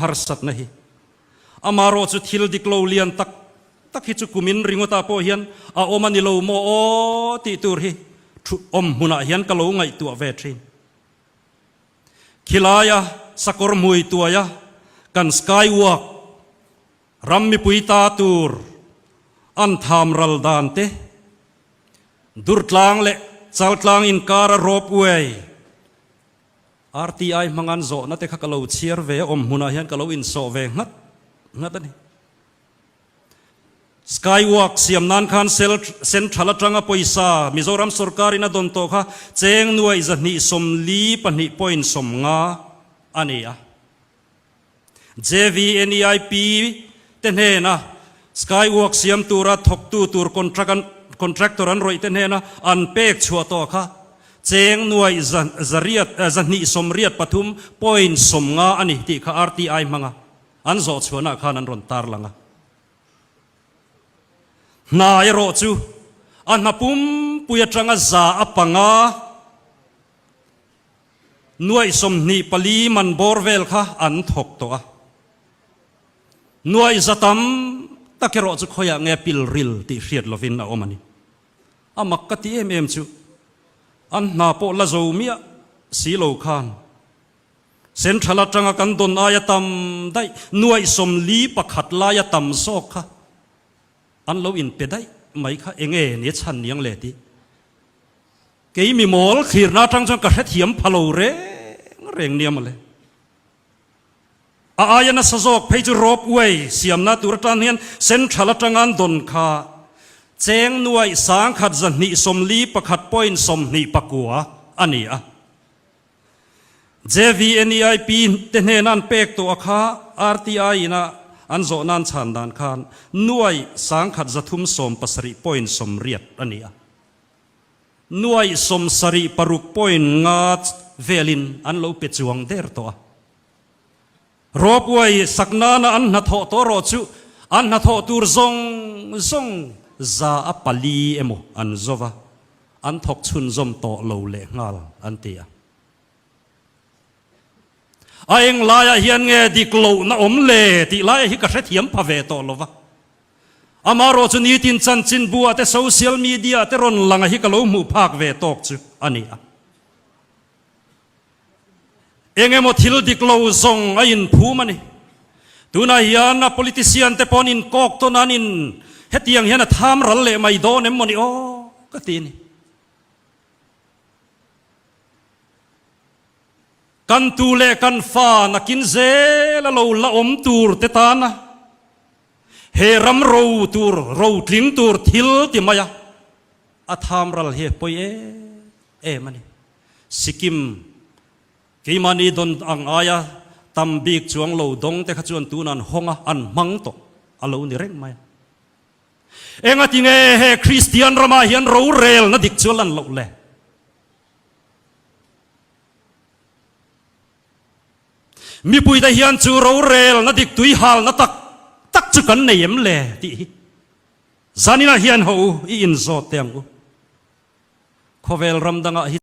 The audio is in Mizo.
harsatna hi. Amarawh chu thil dik lo lian tak tak hi chu kumin ringawtah pawh hian a awm a ni lo maw aw tih tur hi thu awm hmunah hian ka lo ngaihtuah ve thin. Khilaia sakawr hmui tuaia kan skywalk ram mipui ta tur an tham ral dan te, Durtlang leh Chaltlang inkara ropeway, RTI hmangan zawhna te kha ka lo chhiar ve a, awm hmunah hian ka lo insawh ve nghat nghat a ni. Skywalk siam nan khan Central atanga pawisa Mizoram sawrkarin a dawn tawh kha cheng nuaih 242 point 50 a ni a. JVNEIP te hnena Skywalk siam tura thawktu tur contractor an rawih te hnena an pek chhuah tawh kha cheng nuaih 283 point 50 a ni tih kha RTI hmanga an zawh chhuahnaah khan an rawn tarlang a. Hna erawh chu a hna pumpui atanga za a panga Nuaih 24 man bawr vel kha an thawk tawh a. Nuaih za tam tak erawh chu khawiah nge pilril tih hriat lovin a awm a ni. A mak ka ti em em chu an hna pawh la zo miah si lo khan Central atanga kan dawn aia tam daih nuaih 41 laia tam zawk kha an lo inpe daih mai kha enge ni a chhan niang le tih Kei mi mawl thlirna atang chuan ka hrethiam pha lo reng reng nia mawle. A aia nasa zawk phei chu rope way siamna tur atan hian central atanga an dawn kha cheng nuaih sangkhat 241 point 29 a ni a. JVNEIP te hnena an pek tawh a kha RTI ina an zawh nan chhan dan khan nuaih sangkhat 317 point 80 a ni a. Nuaih 76 point nga velin an lo pe chuang der tawh a. Ropeway sak nana an hnathawh tawh erawh chu an hnathawh tur zawng zawng 4% emaw an zo va, an thawk chhunzawm tawh lo leh nghal an ti a. A eng laiah hian nge dik lohna awm le tih laiah hi ka hrethiam pha ve tawh lo va. Amaherawh chu nitin chanchinbu ah te social media ah te rawn lang a hi ka lo hmuh phak ve tawk chu a ni a. Eng emaw thil dik lo zawng a inphum a ni. Tunah hian a politician te pawh an inkawk tawn a, an in hetiang hian a tham ral leh mai dawn em maw ni aw ka ti a ni. Kan tu leh kan fa nakin zel a lo la awm tur te tana He ram ro tur, ro tling tur thil ti mai a, a tham ral hi pawi em em a ni. Sikkim keimahni dawn ang aia tam bik chuang lo dawng te kha chuan tunah an hawng a, an hmang tawh a lo ni reng mai a. Engati nge he Kristian ramah hian rorelna dik chu a lan loh le? Mipuite hian chu rorelna dik tuihalna tak tak chu kan nei em le tih hi zaninah hian ho u i inzawt teh ang u. Khawvel ram dangah hi.